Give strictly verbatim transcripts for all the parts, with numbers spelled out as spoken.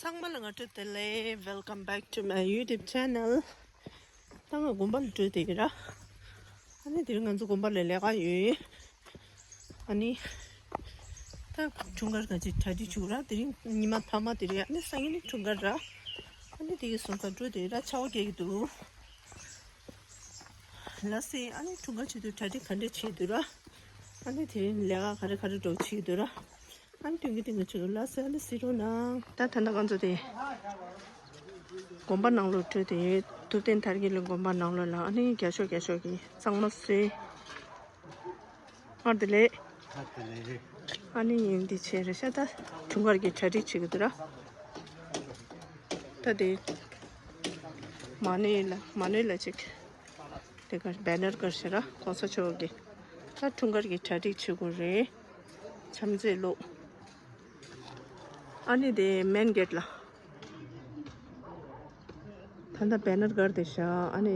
ཚང་མ་ལ་སྔ་དྲོ་བདེ་ལེགས། Welcome back to my YouTube channel. ད་ང་དགོན་པ་ལ་འགྲོ་བསྡད་ཡོད་ར། ཨ་ནི་དེ་རིང་ང་ཚོ་དགོན་པ་ལ་ལས་ཀ་ཡོད། ཨ་ནི་ད་འཁྲུངས་སྐར་ག་ཅིག་གྲ་སྒྲིག་བྱུང་ར། དེ་རིང་ཉི་མ་ཕ་མ་དེ་རིང་ཨ་ནི་སང་ཉིན་ནི་འཁྲུངས་སྐར་ར། ཨ་ནི་དེ་གི་སོང་ཙང་འགྲོ་བསྡད་ཡོད་ར། ཆར་པ་རྒྱག་གི་འདུག་ལགས་སེ། ཨ་ནི་འཁྲུངས་སྐར་ཆེད་དུ་གྲ་སྒྲིག་ག་འདྲ་བྱེད་འདུག་ར། ཨ་ནི་དེ་རིང་ལས་ཀ་ག་རེ་ག་རེ་འགྲོ་བྱེད་འདུག་ར། ཨ་ནི་སྟོན་གི་སྟོན་གི་བྱེད་འདུག་ལགས་སེ། ཨ་ནི་གཟིགས་རོགས་གནང་། ད་ད་ལྟ་ང་ཚོ་དེ་དགོན་པ་ནང་ལོགས་འགྲོ་བསྡད་ཡོད། ཐུབ་བསྟན་དར་རྒྱས་གླིང་དགོན་པ་ནང་ལོགས་ལ། ཨ་ནི་རྒྱ་ཤོག་རྒྱ་ཤོག་གི་གཙང་མ་བཟོས། སྔར་དེ་ལས། ཨ་ནི་ཡིན་འདི་བྱས་རེད་ཤག་ད་འཁྲུངས་སྐར་གྱི་གྲ་སྒྲིག་བྱེད་ཀྱི་འདུག་ར། ད་དེ་མ་ཎི་ལ་མ་ཎི་ལ་ཅིག་དེ་གར་བེ་ནར་གར་ཞེ་ར་གོང་ས་མཆོག་གི་ད་འཁྲུངས་སྐར་གྱི་གྲ་སྒྲིག་བྱེད་དགོས་རེད། བྱམས་བརྩེའི་གླུ། ཨ་ནི་དེ་མེན་གེ་ཊི་ལ། ད་ལྟ་བེ་ནར་གར་དེ་ཤག་ཨ་ནི་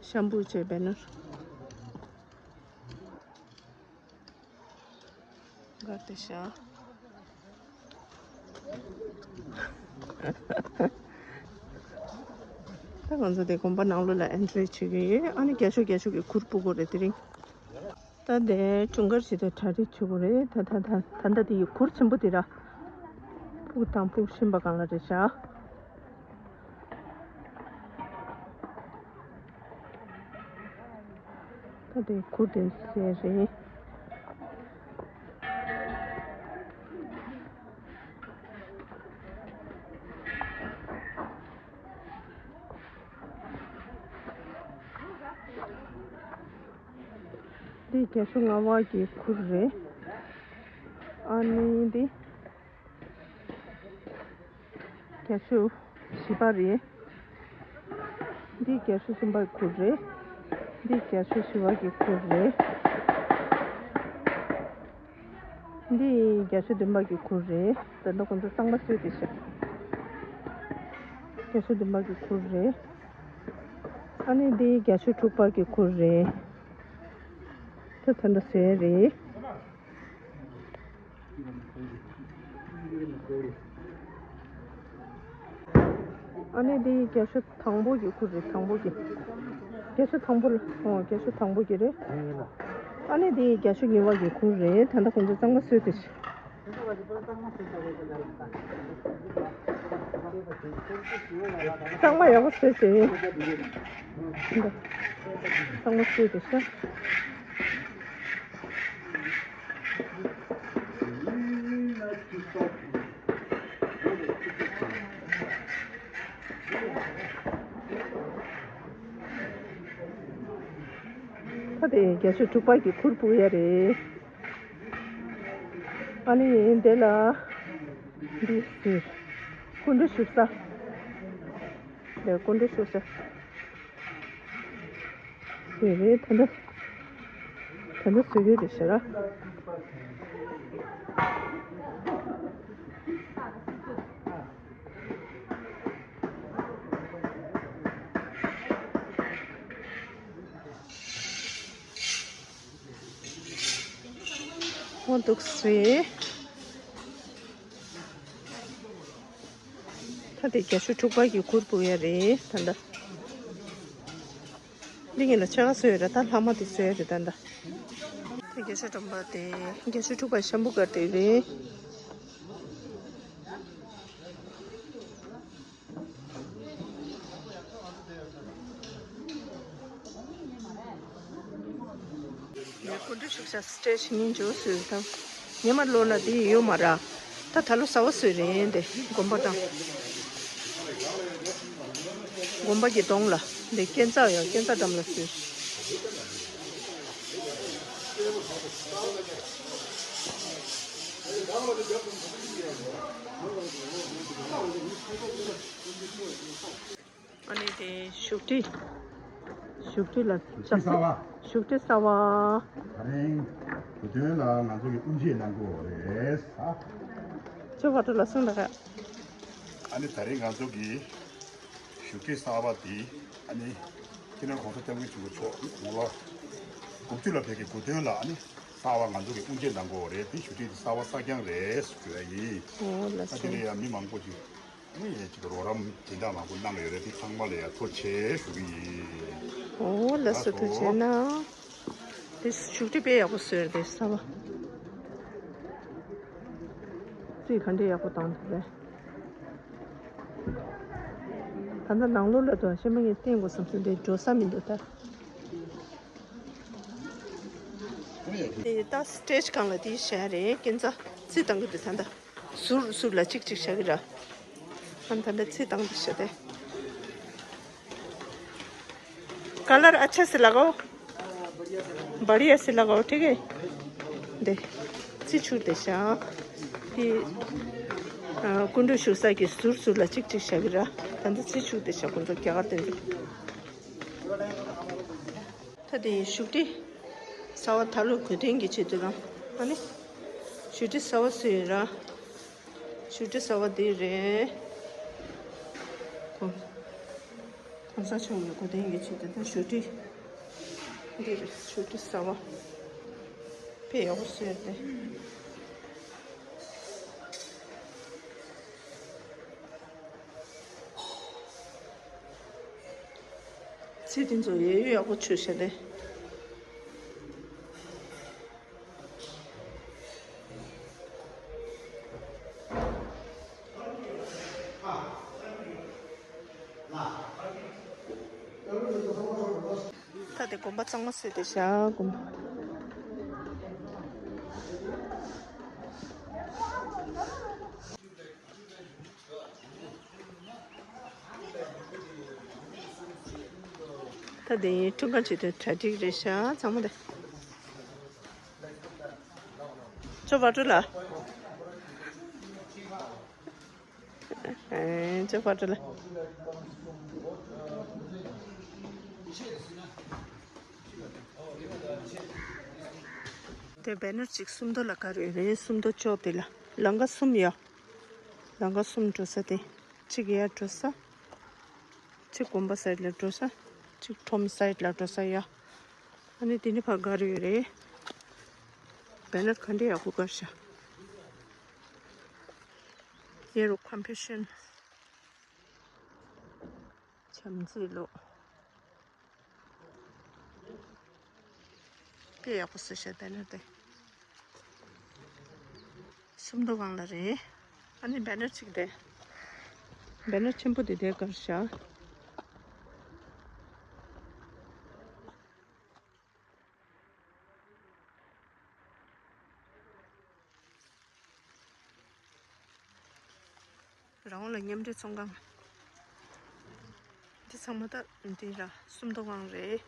ཤམ་བུ་བྱས་བེ་ནར། གར་དེ་ཤག་ད་ང་ཚོ་དེ་དགོན་པ་ནང་ལོགས་ལ་ཨེན་ཊི་རི་བྱེད་ཀྱི་ཡོད། ཨ་ནི་རྒྱ་ཤོག་རྒྱ་ཤོག་གི་གུར་ཕུབ་དགོས་རེད་དེ་རིང་། ད་དེ་འཁྲུངས་སྐར་བྱེད་དུས་གྲ་སྒྲིག་བྱེད་དགོས་རེད། ད་ད་ད་ད་ལྟ་དེ་ཡི་གུར་ཆེན་པོ་དེ་ར་ཕུབ་དང་ཕུབ་བཞིན་པ་སྒང་ལ་རེད་ཤག་ད་དེ་གུར་དེ་ཟེར་རེད། འདི་རྒྱ་ཤོག་ལྔ་པ་གི་གུར་རེད། ཨ་ནི་འདི་རྒྱ་ཤོག་བཞི་པ་རེད། འདི་རྒྱ་ཤོག་གསུམ་པ་གི་གུར་རེད། འདི་རྒྱ་ཤོག་བཞི་པ་གི་གུར་རེད། འདི་རྒྱ་ཤོག་བདུན་པ་གི་གུར་རེད། ད་ལྟ་ཁོང་ཚོ་གཙང་མ་བཟོས་བསྡད་ཤག་རྒྱ་ཤོག་བདུན་པ་གི་གུར་རེད། ཨ་ནི་འདི་རྒྱ་ཤོག་དྲུག་པ་གི་གུར་རེད། ད་ད་ལྟ་བཟོས་རེད། ཨ་ནི་འདི་རྒྱ་ཤོག་དང་པོ་གི་གུར་རེད། དང་པོ་གི། རྒྱ་ཤོག་དང་པོ་ལ། ཨོ། རྒྱ་ཤོག་དང་པོ་གི་རེད། ཨ་ནི་འདི་རྒྱ་ཤོག་གཉིས་པ་གི་གུར་རེད། ད་ལྟ་ཁོང་ཚོ་གཙང་མ་བཟོས་ཏེ། གཙང་མ་ཡག་པོ་བཟོས་ཏེ། གཙང་མ་བཟོས་ཏེ་ཤག་ད་དེ་རྒྱ་ཤོག་དྲུག་པ་གི་གུར་ཕུབ་ཡ་རེད། ཨ་ནི་འདི་ལ་འདི་ཟེར། སྐུ་མགྲོན་བཞུགས་ས། འདི་སྐུ་མགྲོན་བཞུགས་ས། དེ་རེད། ད་ལྟ་ད་ལྟ་བཟོ་གི་རེད་ཤག་ར། འོ་འདུག་སེ། ད་དེ་རྒྱ་ཤོག་དྲུག་པ་གི་གུར་ཕུབ་ཡ་རེད་ད་ལྟ། འདི་ངེད་ལ་ཕྱེད་ཀ་བཟོས་ཡོད་ར། ད་ལྷག་མ་དེ་བཟོས་ཡ་རེད་ད་ལྟ། དེ་རྒྱ་ཤོག་དྲུག་པ་དེ། རྒྱ་ཤོག་དྲུག་པ་ཤམ་བུ་གར་དེ་རེད། ཡ། སྐུ་མགྲོན་བཞུགས་ས་སི་ཊེ་ཇི་སྙིང་རྗེ་པོ་བཟོས་དང་། ཉི་མ་ལོ་ན་དེ་ཡོད་མ་ར། ད་ད་ལོ་གསར་པ་བཟོས་རེད་དེ། དགོན་པ་དང་། དགོན་པ་གི་གདོང་ལ་དེ་སྐས་འཛེག་ཡ། སྐས་འཛེག་འགྲམ་ལ་བཟོས། ཨ་ནི་དེ་བཞུགས་ཁྲི། བཞུགས་ཁྲི་ལ་བཞུགས་ཁྲི་གསར་པ། བཞུགས་ཁྲི་གསར་པ། ད་རིང་གོ་སྟོན་ལ་ང་ཚོ་གི་དབུ་འབྱེད་གནང་གི་ཡོད་རེད། ཅོ་བ་ཏོ་ལ་སོང་ད་ག་ཨ་ནི་ད་རིང་ང་ཚོ་གི་བཞུགས་ཁྲི་གསར་པ་དེ་ཨ་ནི་སྤྱི་ནོར་༸གོང་ས་༸སྐྱབས་མགོན་ཆེན་པོ་མཆོག་དགུང་ལོ་དགུ་བཅུ་ལ་ཕེབས་ཀྱི་གོ་སྟོན་ལ་ཨ་ནི། གསར་པ་ང་ཚོ་གི་དབུ་འབྱེད་གནང་གི་ཡོད་རེད། དེ་བཞུགས་ཁྲི་དེ་གསར་པ་གསར་རྐྱང་རེད་ཞུ་ཡ་ཡིན། འོ་ལགས་ཨ་དེ་སོ། ནས་ཡང་མི་མང་པོ་ཅིག་ཨ་ནི་ཡང་ཅིག་རོགས་རམ་དེ་འདྲ་མང་པོ་གནང་གི་ཡོད་རེད། དེ་ཚང་མ་ལ་ཡང་ཐུགས་རྗེ་ཆེ་ཞུ་གི་ཡིན། འོ་ལགས་སོ། ཐུགས་རྗེ་གནང་། དེ་བཞུགས་ཁྲི་དཔེ་ཡག་པོ་བཟོས་རེད་གསར་པ། རྩིས་ག་འདྲས་ཡག་པོ་བཏང་འདུག་རེད། ད་ལྟ་ནང་ལོགས་ལ་དུ་ཤེས་མ་ངས་བསྟན་དགོས་བསམ་སོང་། དེ་འགྲོ་ས་མི་འདུག་ད། དེ་ད་སི་ཊེ་ཇི་སྒང་ལ་དེ་བཞག་རེད། ཁྱེད་ཚོ་རྩིས་བཏང་གི་འདུག་ད་ལྟ་ཟུར་ཟུར་ལ་གཅིག་གཅིག་བཞག་གི་ར། ཨ་ད་ལྟ་རྩིས་བཏང་གི་བཞག་དེ། कलर अच्छे से लगाओ, बढ़िया से लगाओ, ठीक है। दे, རྩིས་ཆུ་དེ་བཞག་དེ། ཨ་སྐུ་མགྲོན་བཞུགས་ས་གི་ཟུར་ཟུར་ལ་གཅིག་གཅིག་བཞག་གི་ར། ད་ལྟ་རྩིས་ཆུ་དེ་བཞག་ཁོང་ཚོ་རྒྱ་གར་དེ་ཚོ། ད་དེ་བཞུགས་ཁྲི་གསར་པ་ད་ལོ་གོ་སྟོན་གྱི་ཆེད་དུ་ར། ཨ་ནི་བཞུགས་ཁྲི་གསར་པ་བཟོས་ཡོད་ར། བཞུགས་ཁྲི་གསར་པ་འདི་རེད། གོང་གོང་ས་མཆོག་གི་གོ་སྟོན་གྱི་ཆེད་དུ་ད་བཞུགས་ཁྲི་འདི་རེད། བཞུགས་ཁྲི་གསར་པ་དཔེ་ཡག་པོ་བཟོས་ཏེ། ཚེ་འདི་ཚོ་ཡོད་ཡོད་ཡག་པོ་བྱོས་ཤག་དེ། ད་དེ་དགོན་པ་གཙང་མ་བཟོས་ཏེ་བཞག་དགོན་པ། ད་དེ་ཡིན་འཁྲུངས་སྐར་བྱེད་དུས་གྲ་སྒྲིག་རེད་ཤག་ཚང་མ་དེ། ཅོ་བ་ཀྲུ་ལ། ཨེ་ཅོ་བ་ཀྲུ་ལ། དེ་བེ་ནར་གཅིག་སུམ་མདོ་ལ་ག་རེ་རེད། སུམ་མདོ་ཅོག་དེ་ལ་ལམ་ཁ་གསུམ་ཡོད། ལམ་ཁ་གསུམ་འགྲོ་ས་དེ། གཅིག་ཡར་འགྲོ་ས། གཅིག་དགོན་པ་སའིཌ་ལ་འགྲོ་ས། གཅིག་ཁྲོམ་སའིཌ་ལ་འགྲོ་ས་ཡ། ཨ་ནི་དེ་ནི་ཕར་ག་རེ་ཡོད་རེད། བེ་ནར་ག་འདྲ་ཡག་པོ་བཀར་ཤག་ཡེ་རུ་ཀོན་ཕེ་ཤན། བྱམས་བརྩེའི་བློ། དཔེ་ཡག་པོ་བཟོས་ཤག་བེ་ནར་དེ། སུམ་མདོ་སྒང་ལ་རེད། ཨ་ནི་བེ་ནར་གཅིག་དེ། བེ་ནར་ཆེན་པོ་དེ་དེ་བཀར་ཤག་རང་དབང་ལ་མཉམ་འབྲེལ་ཚོང་ཁང་། འདི་ཚང་མ་ད་འདི་ར་སུམ་མདོ་སྒང་རེད།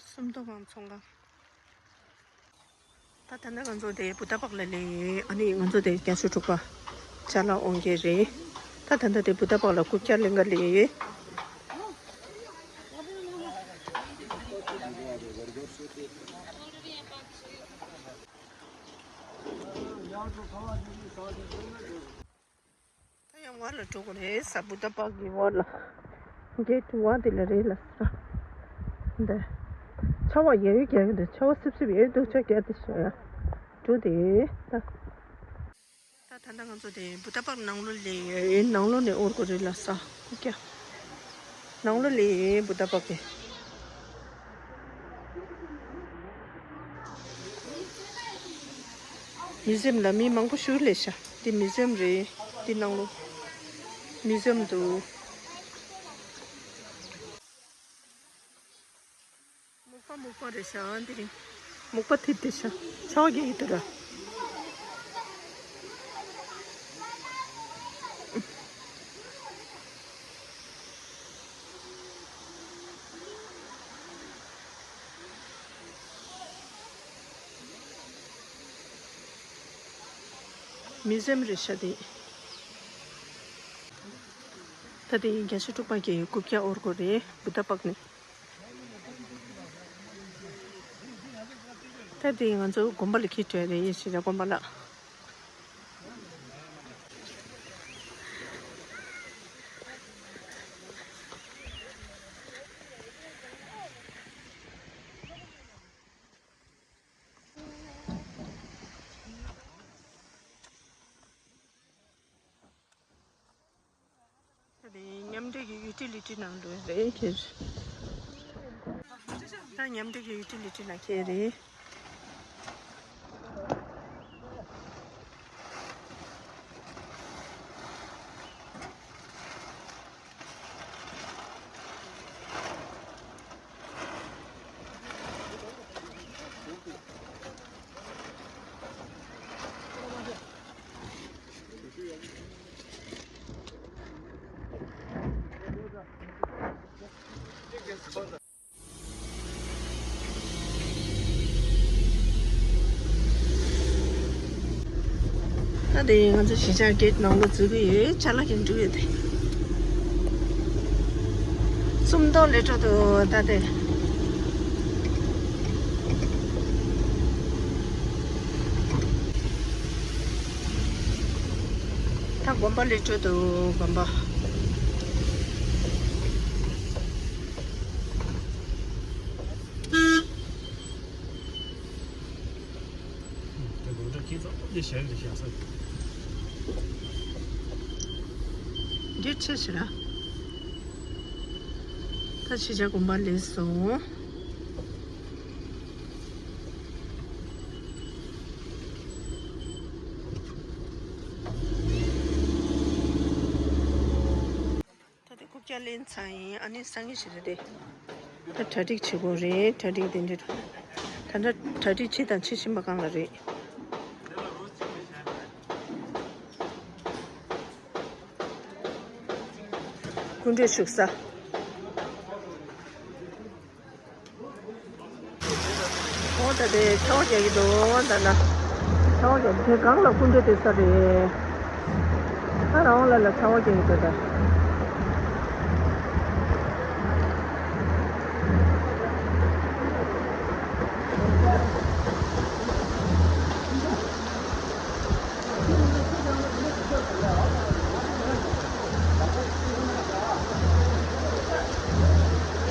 སུམ་མདོ་སྒང་ཚོང་ཁང་། ད་ད་ལྟ་ང་ཚོ་དེ་བུདྡྷ་པཱརྐ་ལ་སླེབས་ཡོད། ཨ་ནི་ང་ཚོ་དེ་རྒྱ་ཤོག་དྲུག་པ་ཅ་ལག་འོང་མཁན་རེད། ད་ད་ལྟ་དེ་བུདྡྷ་པཱརྐ་ལ་རྐུབ་བཀྱག་ལེན་ག་སླེབས་ཡོད། ད་ཡང་བར་ལ་འགྲོ་དགོས་རེད་ས། བུདྡྷ་པཱརྐ་གི་བར་ལ། གེ་ཊི་བར་དེ་ལ་རེད་ལ་ས། འདི། ཆར་པ་ཡལ་ཡོད་རྒྱག་གི་འདུག་ཆར་པ་སིབ་སིབ་ཡལ་འདུག་ཆ་རྒྱག་དེ་ཤོག་ཡ། འགྲོ་དེ་ད། ད་ད་ལྟ་ང་ཚོ་དེ་བུདྡྷ་པཱརྐ་ནང་ལོགས་སླེབས་ཡོད། ནང་ལོགས་ནས་འོར་དགོས་རེད་ལ་ས། ཀྱ། ནང་ལོགས་སླེབས་ཡོད་བུདྡྷ་པཱརྐ་གི། མིའུ་ཛི་ཡམ་ལ་མི་མང་པོ་ཞིག་སླེབས་ཤག་འདི་མིའུ་ཛི་ཡམ་རེད། འདི་ནང་ལོགས་མིའུ་ཛི་ཡམ་འདུག་སྨུག་པ་སྨུག་པ་རེད་ཤག་འདི་རིང་། སྨུག་པ་ཐིབས་ཏེ་ཤག་ཆར་པ་རྒྱག་གི་འདུག་ར། མིའུ་ཛི་ཡམ་རེད་ཤག་འདི། ད་དེ་རྒྱ་ཤོག་དྲུག་པ་གི་རྐུབ་བཀྱག་འོར་དགོས་རེད་བུདྡྷ་པཱརྐ་ནས། ད་དེ་ང་ཚོ་དགོན་པ་ལ་འཁྱེར་འགྲོ་ཡ་རེད། ཡེ་ཤེས་ར་དགོན་པ་ལ། འབྲེལ་གྱི་ཡུ་ཊི་ལི་ཊི་ནང་འགྲོ་ཡ་རེད་ཁྱེད། ད་མཉམ་འབྲེལ་གྱི་ཡུ་ཊི་ལི་ཊི་ནང་ཁྱེད་རེད། ད་དེ་ང་ཚོ་གཞིས་ཆགས་གེ་ཊི་ནང་ལ་འཛུལ་གི་ཡོད། ཅ་ལག་གི་འགྲོ་ཡོད་དེ། སུམ་མདོ་ལས་འཕྲོ་དུ་ད་དེ། ད་དགོན་པ་ལས་འཕྲོ་དུ་དགོན་པ། འདི་ཆེ་ཞིག་ལ། ད་ཕྱི་རྒྱལ་དགོན་པ་ལས་སོང་། ད་ལྟ་རྐུབ་བཀྱག་ལེན་ཚར་ཡིན། ཨ་ནི་སང་ཉིན་ཞིག་རེད་དེ། ད་གྲ་སྒྲིག་བྱེད་དགོས་རེད། གྲ་སྒྲིག་དེ་འདྲ། ད་ལྟ་གྲ་སྒྲིག་བྱེད་དང་བྱེད་བཞིན་པ་སྒང་ལ་རེད། སྐུ་མགྲོན་བཞུགས་ས། འོ་ད་དེ་ཆར་པ་རྒྱག་གི་འདུག་ད་ལ། ཆར་པ་རྒྱག་གི་དེ་སྒང་ལ་སྐུ་མགྲོན་སྡོད་ས་རེད། ཨ་རང་ལ་ལ་ཆར་པ་རྒྱག་གི་འདུག་ད།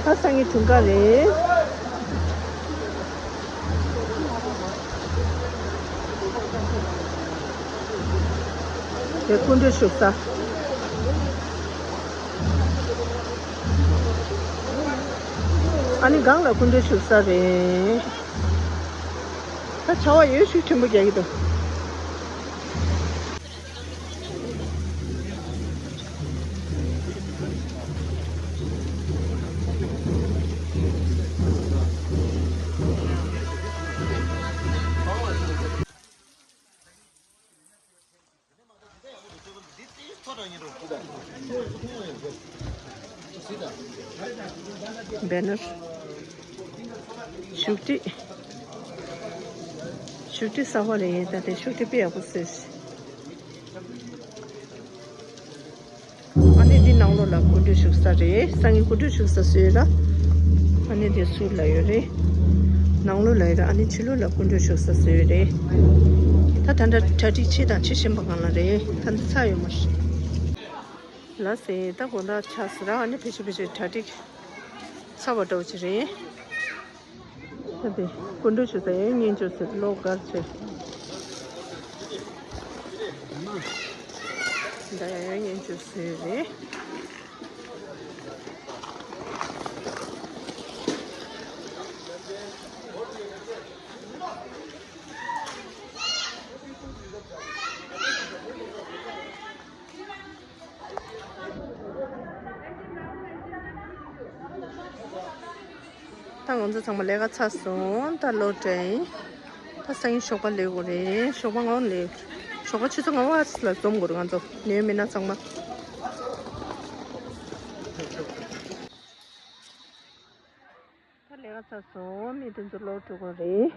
ད་སང་ཉིན་དུང་དཀར་རེད། དེ་སྐུ་མགྲོན་བཞུགས་ས། ཨ་ནི་སྒང་ལ་སྐུ་མགྲོན་བཞུགས་ས་རེད། ད་ཆར་པ་ཡོད་ཤུགས་ཆེན་པོ་རྒྱག་གི་འདུག་བེ་ནར། བཞུགས་ཁྲི། བཞུགས་ཁྲི་གསར་པ་རེད། ད་དེ་བཞུགས་ཁྲི་དཔེ་ཡག་པོ་བཟོས། ཨ་ནི་འདི་ནང་ལོགས་ལ་སྐུ་མགྲོན་བཞུགས་ས་རེད། སང་ཉིན་སྐུ་མགྲོན་བཞུགས་ས་བཟོས་ར། ཨ་ནི་འདི་ཟུར་ལ་ཡོད་རེད། ནང་ལོགས་ལ་ཡོད་ར། ཨ་ནི་ཕྱི་ལོགས་ལ་སྐུ་མགྲོན་བཞུགས་ས་བཟོས་རེད། ད་ད་ལྟ་གྲ་སྒྲིག་བྱེད་དང་བྱེད་བཞིན་པ་སྒང་ལ་རེད། ད་འདི་ཚར་ཡོད་མ་རེད། ལགས་སེ། ད་དགོང་དག་ཆགས་སོང་ར། ཨ་ནི་ཕལ་ཆེར་ཕལ་ཆེར་གྲ་སྒྲིག་ཚར་བ་འདྲ་བོ་ཅིག་རེད། ད་དེ་སྐུ་མགྲོན་བཞུགས་ས་ཡང་སྙན་བརྒྱུད་ཟེར་ལོ་གར་ཆེ། ད་ཡང་ཡང་སྙན་བརྒྱུད་ཟེར་རེད། ད་ང་ཚོ་ཚང་མ་ལས་ཀ་ཚར་སོང་། ད་ལོག་འགྲོ་ཡིན། ད་སང་ཉིན་ཞོགས་པ་ལས་དགོས་རེད། ཞོགས་པ་ངོ་ལས། ཞོགས་པ་ཆུ་ཚོད་ལྔ་པ་ལ་འཛོམས་དགོས་རེད། ང་ཚོ་ཉེ་མི་སྣ་ཚང་མ། ད་ལས་ཀ་ཚར་སོང་། མི་དེ་ཚོ་ལོག་འགྲོ་གི་རེད།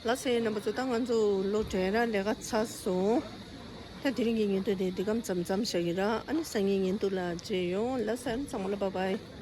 ལགས་སེ། རྣམ་པ་ཚོ། ད་ང་ཚོ་ལོག་འགྲོ་ར། ལས་ཀ་ཚར་སོང་། ད་དེ་རིང་གི་ཉིན་ཐོ་དེ་འདི་གམ་ཙམ་ཙམ་བཞག་གི་ར། ཨ་ནི་སང་ཉིན་ཉིན་ཐོ་ལ་མཇལ་ཡོང་། ལགས་སེ། ཨ་ནི་ཚང་མ་ལ་བྷའི་བྷའི།